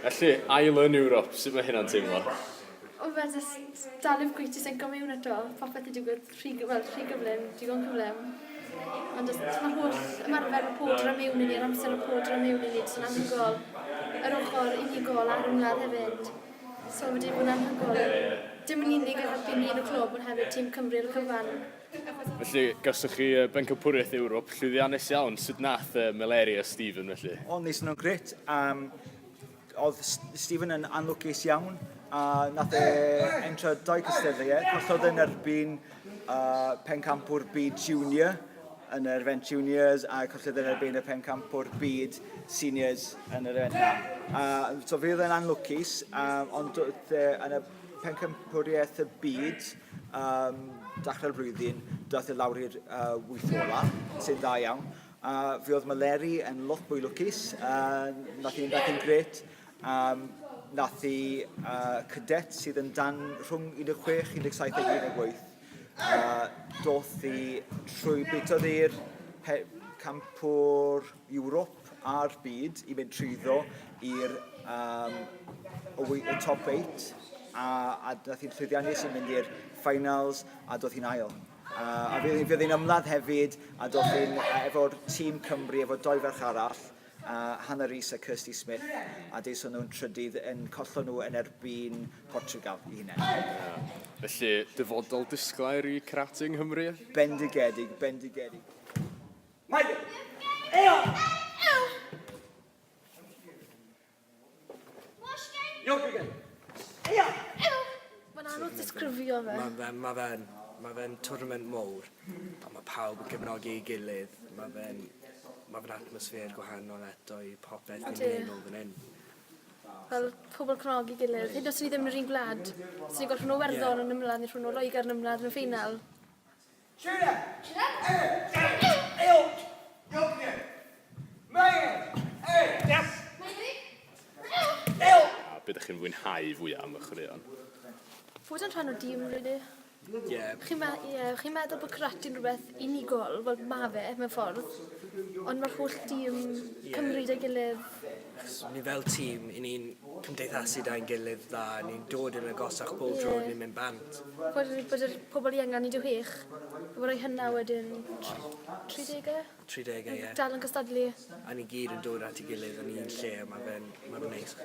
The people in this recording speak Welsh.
Felly, ail yn Ewrop, sut mae hynna'n teimlo? O fe jyst dal i'r gweithio sy'n go mewn eto. Popeth wedi digwydd rhy, wel, rhy gyflym, digon cyflym. Ond jyst mae'r holl ymarfer y powdr a mewn i ni, yr amser y powdr a mewn i ni, jyst yn anhygoel. Yr ochr unigol a'r ymladd hefyd. So mae wedi bod yn anhygoel. Dim yn unig yn helpu ni yn y clwb, ond hefyd tîm Cymru ar y cyfan. Felly, gawsoch chi Bencampwriaeth Ewrop llwyddiannus iawn. Sut nath Meleri a Stephen felly? O, wnaethon nhw'n gret. Um, oedd Stephen yn anlwcus iawn a nath e entro dau cystadleuaeth. Collodd yn erbyn uh, pencampwr byd junior yn yr event juniors a collodd yn erbyn y pencampwr byd seniors yn yr event na. Uh, so fe oedd yn anlwcus, um, ond yn y pencampwriaeth y byd Um, dechrau'r flwyddyn, daeth e lawr i'r uh, wyth ola, sy'n dda iawn. A fe oedd Maleri yn lot mwy lwcus, uh, nath hi'n nath hi'n gret. Um, nath hi uh, cadet sydd yn dan rhwng 16, 17 a 18. Uh, doth hi trwy bitodd i'r campwr Ewrop a'r byd i mynd trwyddo i'r um, y top 8 a, a nath hi'n llwyddiannus i mynd i'r finals a doth hi'n ail. Uh, a fe, fe hi'n ymladd hefyd a doth hi'n efo'r tîm Cymru, efo doi ferch arall, uh, Hannah Rees a Kirsty Smith, a deison nhw'n trydydd yn collo nhw yn erbyn Portugal i hunain. Yeah. Felly, dyfodol disglair i karate yng Nghymru? Bendigedig, bendigedig. Mae'n anodd disgrifio fe. Mae fe'n ma fe ma fe tournament mowr, a mae pawb yn cefnogi ei gilydd. Mae fe'n ma fe atmosffer gwahanol eto i popeth ni'n gwneud nôl fan hyn. Fel pobl cefnogi gilydd. Hyd yn oed os ni ddim yn yr un gwlad. Os ni'n gweld rhywun o Werddon yn ymladd neu rhywun o Loegr yn ymladd yn y ffeinal. A be dych chi'n fwynhau fwyaf am y chwaraeon? Fod yn rhan o dîm, really. Ie. Chi'n me- ie, chi'n meddwl bod karate'n rhywbeth unigol, wel ma' fe mewn ffordd, ond ma'r holl dîm Cymru 'da'i gilydd. Achos ni fel tîm, 'yn ni'n cymdeithasu 'da'n gilydd dda, ni'n dod yn agosach bob tro ni'n mynd bant. Bod, bod yr pobl ienga ni 16, bod rhai hynna wedyn 30au? 30au, ie. Dal yn cystadlu. A ni gyd yn dod at ei gilydd yn un lle, a mae fe'n ma fe neis.